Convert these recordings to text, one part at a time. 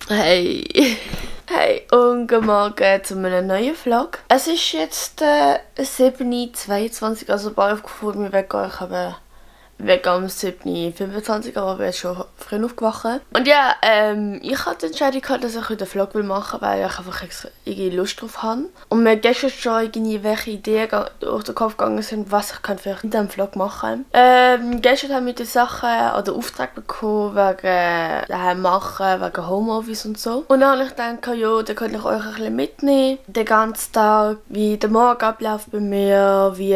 Hey. Hey und guten Morgen zu einem neuen Vlog. Es ist jetzt 7:22 Uhr, also bald aufgefunden, wir weggehen. Ich habe weg am 7:25 Uhr, aber ich bin jetzt schon früh aufgewacht. Und ja, ich hatte die Entscheidung gehabt, dass ich heute einen Vlog machen will, weil ich einfach irgendwie Lust drauf habe. Und mir gestern schon irgendwie welche Ideen durch den Kopf gegangen sind, was ich vielleicht in diesem Vlog machen kann. Gestern haben wir die Sachen oder Auftrag bekommen wegen daheim machen, wegen Homeoffice und so. Und dann habe ich gedacht, ja, dann könnte ich euch ein bisschen mitnehmen, den ganzen Tag, wie der Morgen abläuft bei mir, wie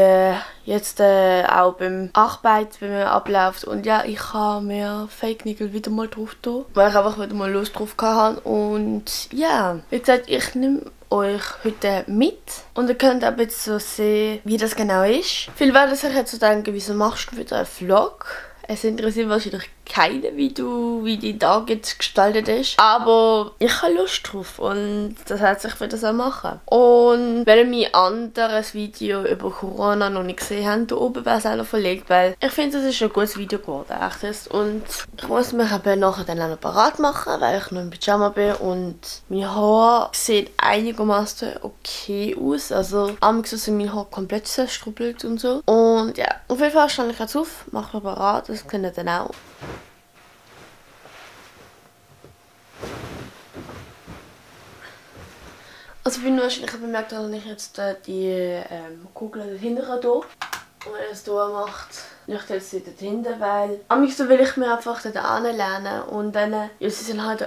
jetzt auch beim Arbeit bei mir abläuft. Und ja, ich habe mir Fake Nickel wieder mal drauf tun, weil ich einfach wieder mal Lust drauf hatte. Und ja, wie gesagt, ich nehme euch heute mit und ihr könnt auch jetzt so sehen, wie das genau ist. Viele werden sich jetzt so denken, wieso machst du wieder einen Vlog? Es interessiert wahrscheinlich keinen, wie die Tag jetzt gestaltet ist. Aber ich habe Lust drauf und das heißt, ich will das auch machen. Und wenn ihr mein anderes Video über Corona noch nicht gesehen habt, hier oben wäre es auch noch verlegt, weil ich finde, das ist ein gutes Video geworden. Echt. Und ich muss mich eben nachher dann auch noch parat machen, weil ich noch im Pyjama bin und mein Haar sieht einigermaßen okay aus. Also manchmal sind meine Haare komplett zerstrubbelt und so. Und ja, auf jeden Fall stehe ich jetzt auf, mache mich parat, das könnt ihr dann auch. Also wie du wahrscheinlich bemerkt, habe ich jetzt die Kugel hinten hier. Und wenn er es hier macht, liegt jetzt dort hinten, weil am liebsten will ich mir einfach dort anlehnen und dann, ja, sie sind halt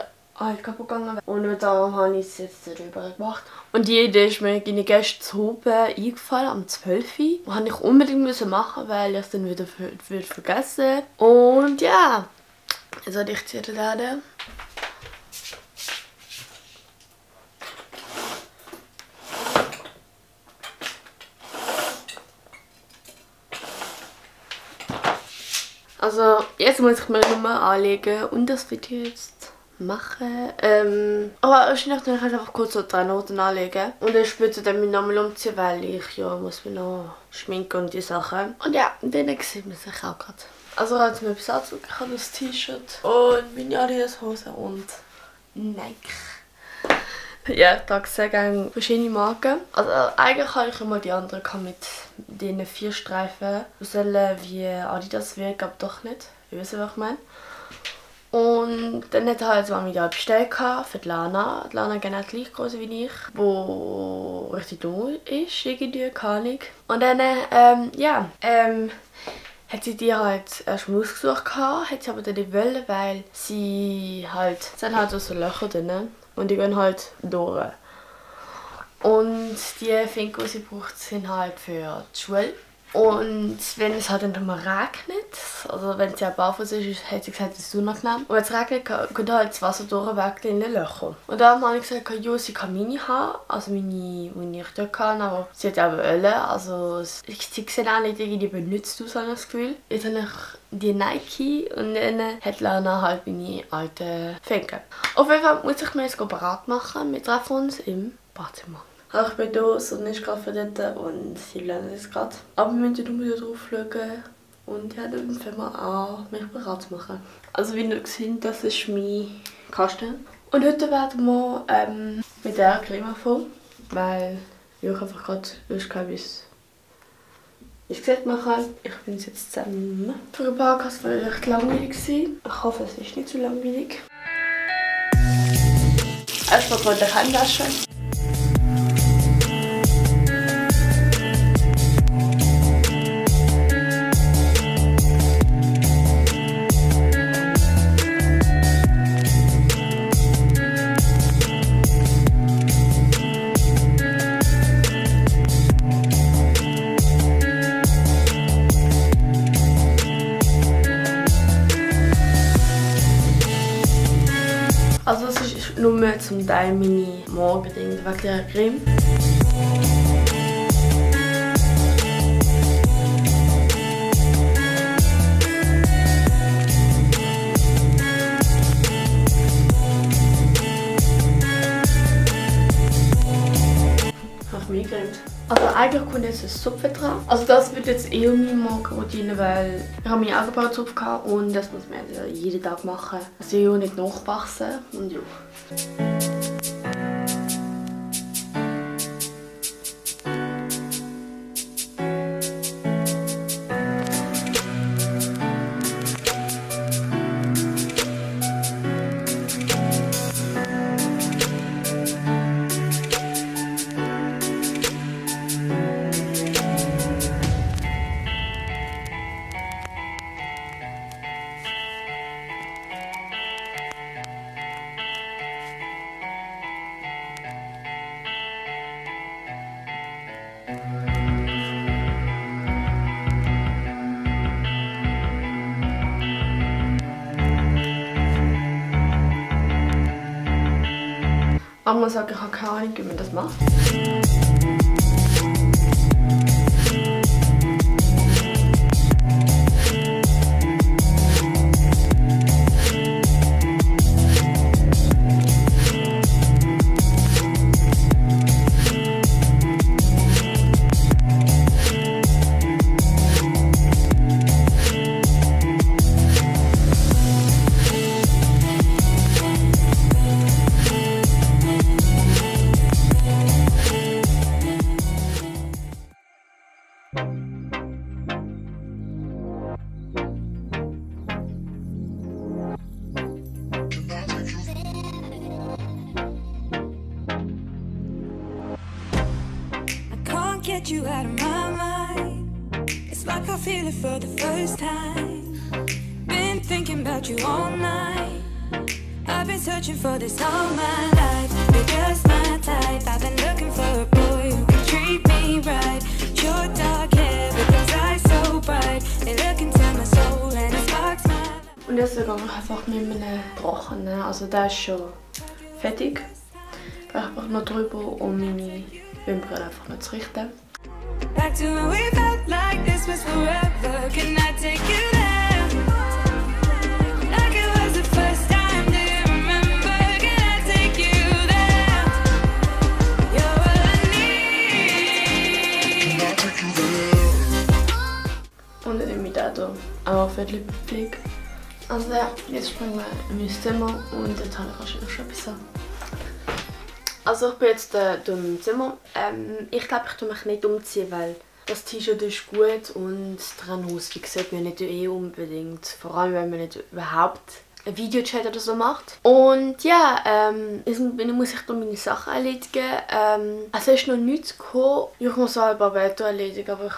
kaputt gegangen und darum habe ich es jetzt darüber gemacht. Und die Idee ist mir gestern zu oben eingefallen, am 12. Uhr. Das musste ich unbedingt machen, weil ich es dann wieder vergessen. Und ja, jetzt soll ich jetzt laden. Also, jetzt muss ich mir nochmal anlegen und das Video jetzt machen. Aber wahrscheinlich kann ich einfach kurz so 3 Noten anlegen. Und dann später dann mich nochmal umziehen, weil ich ja muss mich noch schminken und die Sachen. Und ja, dann sieht man sich auch gerade. Also, ich habe jetzt mir etwas angezogen. Ich habe das T-Shirt und meine Adidas-Hose und Nike. Ja, da sehr gerne verschiedene Marken. Also eigentlich habe ich immer die anderen mit diesen 4 Streifen auswählen, wie Adidas wirkt, aber doch nicht. Ihr wisst, was ich meine. Und dann hat er jetzt mal wieder bestellt für die Lana. Die Lana genau gleich groß wie ich, wo richtig dumm ist, irgendwie, keine Ahnung. Und dann, hat sie die halt erst mal ausgesucht, hat sie aber dann nicht wollen, weil sie halt so Löcher drin. Und die gehen halt durch. Und die Finken, die sie braucht, sind halt für die Schule. Und wenn es halt dann mal regnet, also wenn sie barfuß ist, hat sie gesagt, es ist unangenehm. Und wenn es regnet, geht halt das Wasser durchweg in die Löcher. Und da habe ich gesagt, ja, sie kann meine haben, also meine, die ich dort kann, aber sie hat auch Öle. Also sie sehen auch nicht irgendwie benutzt aus, habe ich das Gefühl. Jetzt habe ich die Nike und dann hat Lana halt meine alten Finken. Auf jeden Fall muss ich mir jetzt bereit machen. Wir treffen uns im Badezimmer. Also ich bin hier, die Sonne ist gerade dort und sie lernen es gerade. Aber wir müssen wieder drauf schauen. Und ja, dann fangen wir an, mich bereit zu machen. Also wie ihr seht, das ist mein Kasten. Und heute werden wir mit der Creme anfangen, weil ich einfach gerade Lust habe, wie es gesagt machen. Ich bin jetzt zusammen. Für ein paar Podcast war es recht langweilig. Ich hoffe, es ist nicht zu langweilig. Erstmal gerade die Hände waschen. Also es ist nur zum Teil meine Morgending wegen der Creme. Ach, mir cremt. Also eigentlich kommt jetzt ein Zupfen dran. Also das wird jetzt eher meine Morgenroutine, weil ich habe meine Augenbrauenzupf gehabt und das muss man ja jeden Tag machen. Also ja nicht nachwachsen und ja. Aber man sagt, ich habe keine Ahnung, wie man das macht. Get you out of my mind. It's like I feel it for the first time. Been thinking about you all night. I've been searching for this all my life. You're just my type. I've been looking for a boy who can treat me right. Your dark hair with those eyes so bright. They look into my soul and it sparks my life. Und jetzt gehe ich einfach mit einem Drachen. Also der ist schon fertig. Ich gehe einfach noch drüber, um meine Wimpern einfach noch zu richten. Back to when we felt like this was forever. Can I take you there? Like it was the first time. Do you remember? Can I take you there? You're what I need. Can I take you there? Und dann nehme ich den hier auch für die Lippenpflege. Also ja, jetzt springen wir in mein Zimmer und jetzt habe ich wahrscheinlich schon etwas an. Also ich bin jetzt im Zimmer. Ich glaube, ich tue mich nicht umziehen, weil das T-Shirt ist gut und dran aussieht sieht man nicht unbedingt. Vor allem, wenn man nicht überhaupt ein Videochat oder so macht. Und ja, jetzt muss ich da meine Sachen erledigen. Also es ist noch nichts gekommen. Ich muss auch ein paar Blätter erledigen, aber ich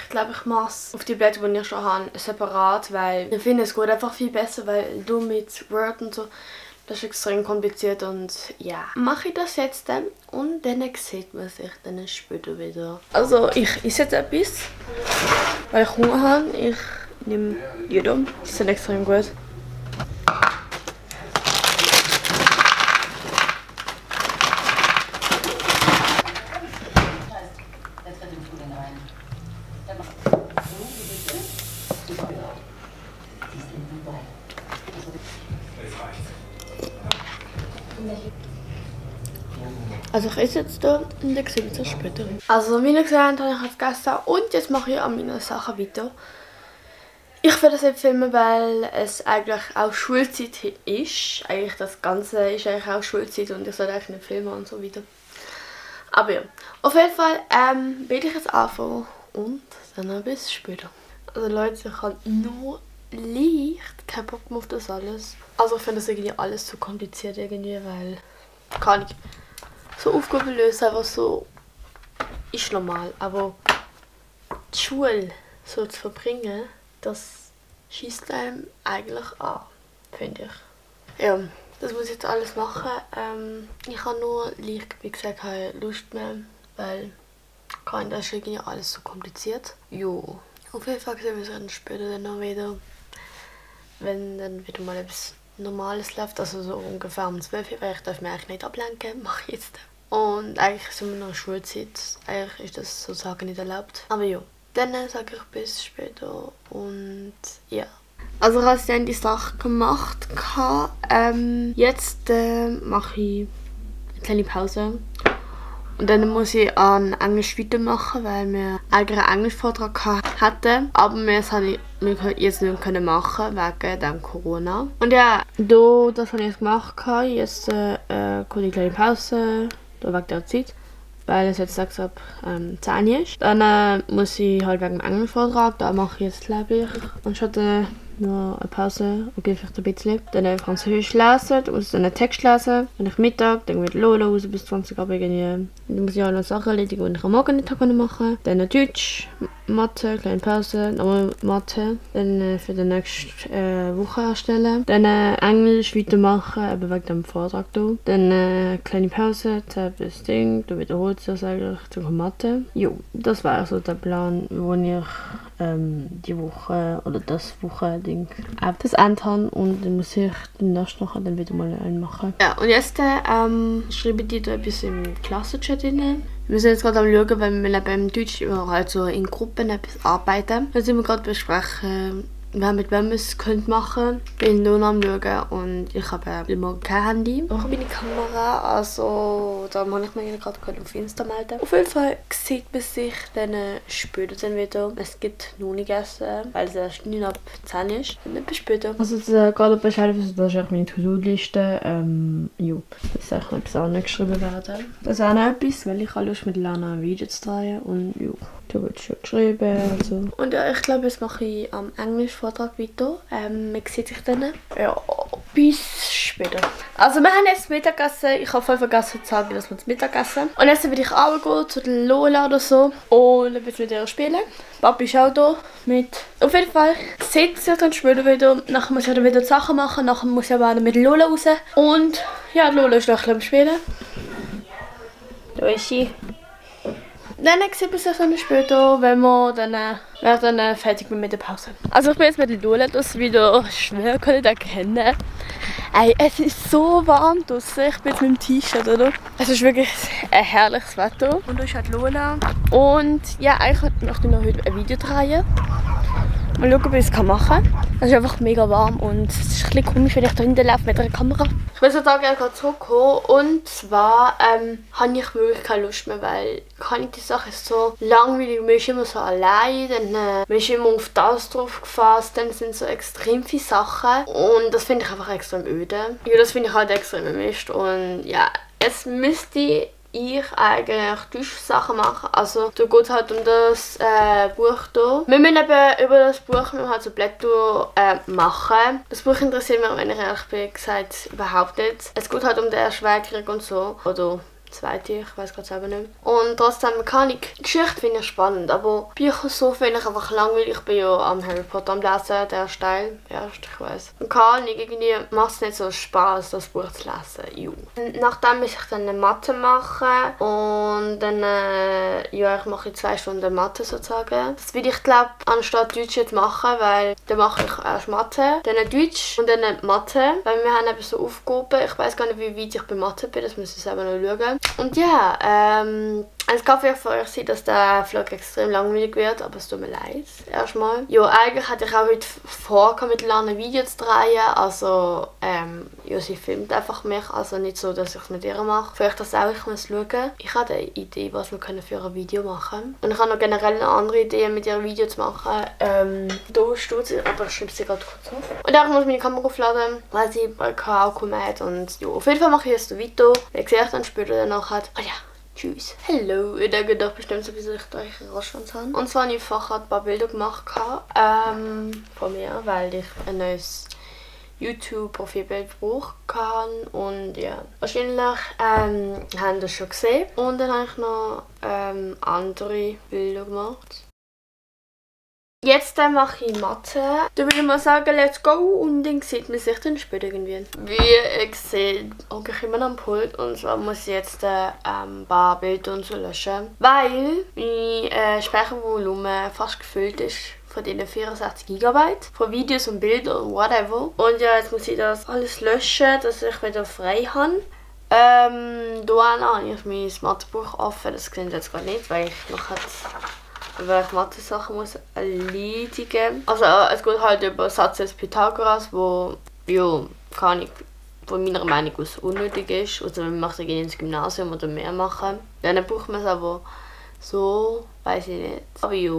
glaube, ich mache es auf die Blätter, die ich schon habe, separat, weil ich finde, es geht einfach viel besser, weil du mit Word und so, das ist extrem kompliziert und ja, mache ich das jetzt dann und dann sieht man sich dann später wieder. Also ich esse jetzt etwas, weil ich Hunger habe. Ich nehme die hier, die sind extrem gut. Also ich esse jetzt hier und dann sehen wir uns später. Also wie ihr gesehen habt, habe ich jetzt gegessen und jetzt mache ich an meinen Sachen weiter. Ich will das nicht filmen, weil es eigentlich auch Schulzeit ist. Eigentlich das Ganze ist eigentlich auch Schulzeit und ich soll eigentlich nicht filmen und so weiter. Aber ja, auf jeden Fall will ich jetzt anfangen und dann bis später. Also Leute, ich habe nur leicht keinen Bock mehr auf das alles. Also ich finde das irgendwie alles zu kompliziert irgendwie, weil kann ich so Aufgaben lösen, einfach so ist normal, aber die Schule so zu verbringen, das schießt einem eigentlich an, finde ich. Ja, das muss ich jetzt alles machen. Ich habe nur leicht, wie gesagt, keine Lust mehr, weil das ist irgendwie alles so kompliziert. Jo, auf jeden Fall sehen wir uns dann später dann noch wieder, wenn dann wieder mal etwas Normales läuft, also so ungefähr um 12 Uhr, weil ich darf mich eigentlich nicht ablenken, mache ich jetzt. Und eigentlich sind wir noch in Schulzeit, eigentlich ist das sozusagen nicht erlaubt. Aber ja, dann sage ich bis später und ja. Also ich habe dann die Sache gemacht. Jetzt mache ich eine kleine Pause Und dann muss ich an Englisch weitermachen, weil wir eigentlich einen Englischvortrag hatten. Aber wir können jetzt nicht machen wegen dem Corona. Und ja, das habe ich jetzt gemacht. Jetzt kommt eine kleine Pause, wegen der Zeit. Weil es jetzt langsam 10 ist. Dann muss ich halt wegen dem Englischvortrag, da mache ich jetzt, glaube ich, anstatt noch eine Pause, okay, vielleicht ein bisschen. Dann Französisch lesen, dann muss ich dann einen Text lesen. Dann ich Mittag, dann mit Lola raus bis 20 Uhr irgendwie. Dann muss ich auch noch Sachen erledigen, die ich am Morgen nicht machen konnte. Dann Deutsch, Mathe, kleine Pause, nochmal Mathe. Dann für die nächste Woche erstellen. Dann Englisch weitermachen, eben wegen dem Vortrag hier. Dann kleine Pause, 10 bis Ding, du wiederholst das eigentlich zur Mathe. Jo, das war so der Plan, wo ich die Woche oder das Woche-Ding das Ende habe und dann muss ich den nächsten nachher dann wieder mal einen machen. Ja, und jetzt schreibe ich da etwas im Klassenchat rein. Wir sind jetzt gerade am Schauen, weil wir beim Deutsch halt so in Gruppen etwas arbeiten. Da sind wir gerade besprechen, mit wem wir es machen können. Ich bin nur noch am Schauen und ich habe morgen kein Handy. Ich habe meine Kamera, also da muss ich mir gerade auf Insta melden. Auf jeden Fall sieht man sich dann später dann wieder. Es gibt noch nicht essen, weil es erst 9 ab 10 ist. Und dann bis später. Also gerade Bescheid wissen, das ist meine To-Do-Liste. Jo, das ist auch etwas anderes geschrieben werden. Das ist auch noch etwas, weil ich habe Lust mit Lana ein Video zu drehen und jo. Da wird schon geschrieben. Also. Und ja, ich glaube, jetzt mache ich am Englischvortrag weiter. Man sieht sich dann. Ja, bis später. Also wir haben jetzt Mittagessen. Ich habe voll vergessen zu sagen, dass wir das Mittagessen. Und jetzt will ich auch gehen zu der Lola oder so. Und dann will ich mit ihr spielen. Papi ist auch da mit. Auf jeden Fall sieht sich dann später wieder. Nachher muss ich dann wieder Sachen machen. Nachher muss ich aber mit Lola raus. Und ja, Lola ist noch ein bisschen am Spielen. Da ist sie. Dann sieht man sich dann später, wenn wir dann fertig sind mit der Pause. Also ich bin jetzt mit der Lola, das wieder schwer könnt erkennen. Ey, es ist so warm draussen. Ich bin jetzt mit dem T-Shirt, oder? Es ist wirklich ein herrliches Wetter. Und da ist halt Lola. Und ja, eigentlich möchte ich noch heute ein Video drehen. Mal schauen, ob ich es machen kann. Es ist einfach mega warm und es ist ein bisschen komisch, wenn ich da hinten laufe mit einer Kamera. Ich will so gerne zurückkommen und zwar habe ich wirklich keine Lust mehr, weil die Sache ist so langweilig. Man ist immer so allein, dann man ist immer auf das drauf gefasst, dann sind so extrem viele Sachen und das finde ich einfach extrem öde. Ja, das finde ich halt extrem Mist und ja, es müsste ich eigentlich Tischsachen machen. Also da geht es halt um das Buch hier. Wir müssen eben über das Buch halt so Blätter machen. Das Buch interessiert mich, wenn ich ehrlich bin, gesagt, überhaupt nicht. Es geht halt um den Ersten Weltkrieg und so. Oder Zweite, ich weiß gerade selber nicht. Und trotzdem Mechanik. Geschichte finde ich spannend, aber Bücher so finde ich einfach langweilig. Ich bin ja am Harry Potter am Lesen, der Teil. Erst, ich weiß. Mechanik, irgendwie macht es nicht so Spaß, das Buch zu lesen. Jo. Nachdem muss ich dann eine Mathe machen und dann, ja, ich mache 2 Stunden Mathe sozusagen. Das will ich, glaube anstatt Deutsch jetzt machen, weil dann mache ich erst Mathe, dann Deutsch und dann Mathe, weil wir haben eben so Aufgaben. Ich weiß gar nicht, wie weit ich bei Mathe bin, das muss ich selber noch schauen. Und ja, es kann vielleicht für euch sein, dass der Vlog extrem langweilig wird, aber es tut mir leid, erstmal. Ja, eigentlich hatte ich auch heute vor, mit Lana ein Video zu drehen, also, ja, sie filmt einfach mich, also nicht so, dass ich es mit ihr mache. Vielleicht das auch, ich muss schauen. Ich habe eine Idee, was wir für ein Video machen können. Und ich habe noch generell eine andere Idee, mit ihr ein Video zu machen. Da steht sie, aber ich schreibe sie gerade kurz auf. Und dann muss ich meine Kamera aufladen, weil sie bald auch kommen hat. Und ja, auf jeden Fall mache ich jetzt ein Video. Wie gesagt, dann später danach hat. Oh ja. Tschüss. Hallo. Ich denke doch bestimmt so, wie ich da einen Rostschwanz habe. Und zwar habe ich einfach ein paar Bilder gemacht von mir, weil ich ein neues YouTube-Profilbild brauchen kann. Und ja, wahrscheinlich haben das schon gesehen. Und dann habe ich noch andere Bilder gemacht. Jetzt mache ich Mathe. Da würde ich mal sagen, let's go und dann sieht man sich dann später irgendwie. Wie ihr seht, hocke ich immer am Pult und zwar muss ich jetzt ein paar Bilder und so löschen, weil mein Speichervolumen fast gefüllt ist von diesen 64 GB von Videos und Bildern und whatever. Und ja, jetzt muss ich das alles löschen, dass ich wieder frei habe. Da habe ich mein Mathebuch offen, das seht ihr jetzt gerade nicht, weil ich noch weil ich Mathe-Sachen muss erledigen. Also es geht halt über Satz des Pythagoras, wo, ja, kann ich von meiner Meinung aus unnötig ist. Also man macht ja ins Gymnasium oder mehr machen. Dann braucht man es aber so, weiß ich nicht. Aber ja,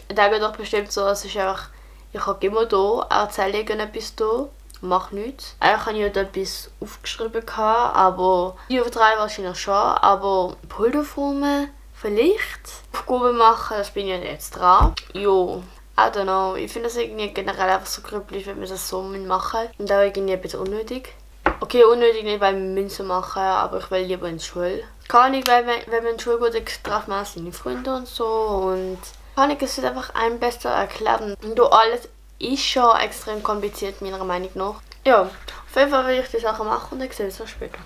ich denke doch bestimmt so, es ist einfach, ich habe immer da, erzähle irgendetwas da, mache nichts. Eigentlich habe ich halt etwas aufgeschrieben, aber ich übertreibe wahrscheinlich schon, aber Pulverformen vielleicht. Aufgaben machen, das bin ich jetzt dran. Jo. I don't know, ich finde das irgendwie generell einfach so grüblich, wenn wir das so machen. Und auch irgendwie ein bisschen unnötig. Okay, unnötig nicht, weil wir Münzen machen, aber ich will lieber in die Schule. Kann ich, weil wenn man in die Schule geht, dann trifft man seine Freunde und so. Und kann ich es einfach einem besser erklären. Und alles ist schon extrem kompliziert, meiner Meinung nach. Ja, auf jeden Fall will ich die Sachen machen und dann sehen wir uns später.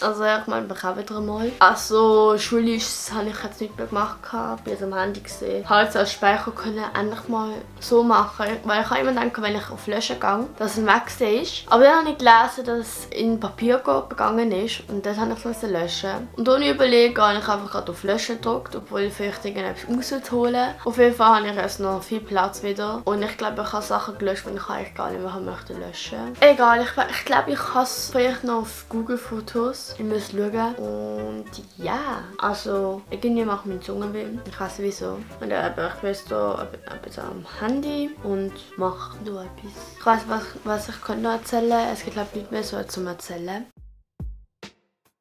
Also ich meine, ich auch wieder mal. Also schulisch habe ich jetzt nicht mehr gemacht, bin jetzt am Handy gesehen. Habe jetzt als Speicher können endlich mal so machen, weil ich habe immer gedacht, wenn ich auf Löschen gehe, dass es weg ist. Aber dann habe ich gelesen, dass es in Papier gegangen ist und das habe ich löschen müssen. Und ohne Überlegen habe ich einfach gerade auf Löschen gedrückt, obwohl ich vielleicht irgendetwas rausholen. Auf jeden Fall habe ich jetzt noch viel Platz wieder und ich glaube, ich habe Sachen gelöscht, die ich eigentlich gar nicht mehr möchte löschen. Egal, ich glaube, ich habe es vielleicht noch auf Google Fotos. Ich muss schauen. Und ja, also irgendwie macht meine Zunge weh. Ich weiß wieso. Und ich bin jetzt hier am Handy und mache noch etwas. Ich weiß, was ich noch erzählen kann. Es gibt glaube ich nicht mehr so zum Erzählen.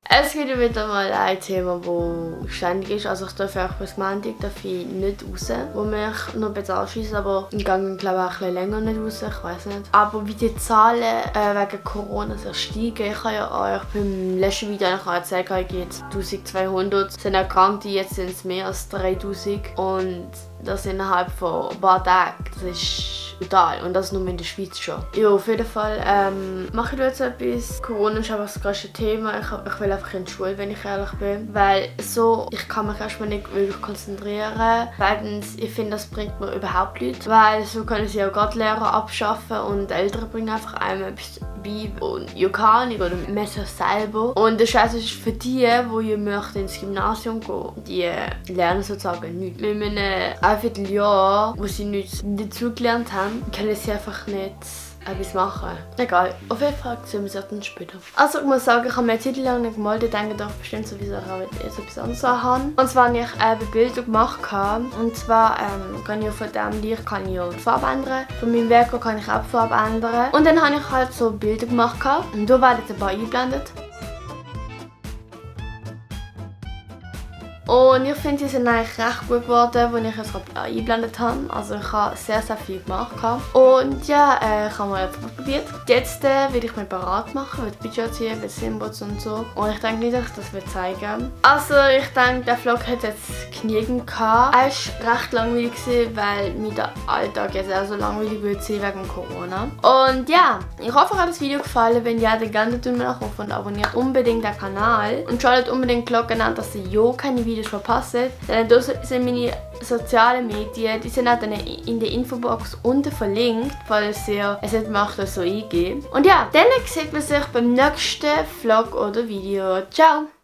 Es gibt wieder mal ein Thema, das ständig ist. Also ich darf auch bis Montag nicht raus, wo mich noch ein bisschen anschiessen, aber ich gehe glaube ich auch ein bisschen länger nicht raus, ich weiß nicht. Aber wie die Zahlen wegen Corona sehr steigen, ich habe ja euch beim letzten Video erzählt, ich gehe jetzt 1200, es sind Erkrankte, jetzt sind es mehr als 3000 und das innerhalb von ein paar Tagen. Das ist brutal und das nur in der Schweiz schon. Ja, auf jeden Fall mache ich jetzt etwas. Corona ist einfach das größte Thema. Ich will einfach in die Schule, wenn ich ehrlich bin. Weil so, ich kann mich erstmal nicht wirklich konzentrieren. Zweitens, ich finde, das bringt mir überhaupt nichts. Weil so können sie auch gerade Lehrer abschaffen und Eltern bringen einfach einem etwas bei. Und ja, kann ich oder Messer selber. Und der Scheiß ist für die ja möchten ins Gymnasium gehen, die lernen sozusagen nichts. Mit einem Vierteljahr, wo sie nichts dazugelernt haben, können sie einfach nicht etwas machen. Egal, auf jeden Fall sehen wir uns dann später. Also ich muss sagen, ich habe mir eine Zeit lang nicht gemalt. Ich denke doch bestimmt sowieso auch jetzt etwas anderes haben. Und zwar habe ich Bilder gemacht. Und zwar kann ich von dem Licht kann ich die Farbe ändern. Von meinem Werk kann ich auch die Farbe ändern. Und dann habe ich halt so Bilder gemacht. Und da werden ein paar eingeblendet. Und ich finde, die sind eigentlich recht gut geworden, als ich es gerade eingeblendet habe. Also ich habe sehr, sehr viel gemacht. Und ja, ich habe mal probiert. Jetzt will ich mich bereit machen, will Budget ziehen, will Simbots und so. Und ich denke nicht, dass ich das zeigen will. Also ich denke, der Vlog hat jetzt genügend gehabt. Er war recht langweilig, weil mein Alltag jetzt auch so langweilig wird sein wegen Corona. Und ja, ich hoffe, euch hat das Video gefallen. Wenn ja, dann gerne tun wir nach und abonniert unbedingt den Kanal. Und schaltet unbedingt die Glocke an, dass ihr ja keine Videos verpassen. Denn das sind meine sozialen Medien, die sind auch dann in der Infobox unten verlinkt, falls ihr es nicht macht, das so eingeben. Und ja, dann sieht man sich beim nächsten Vlog oder Video. Ciao!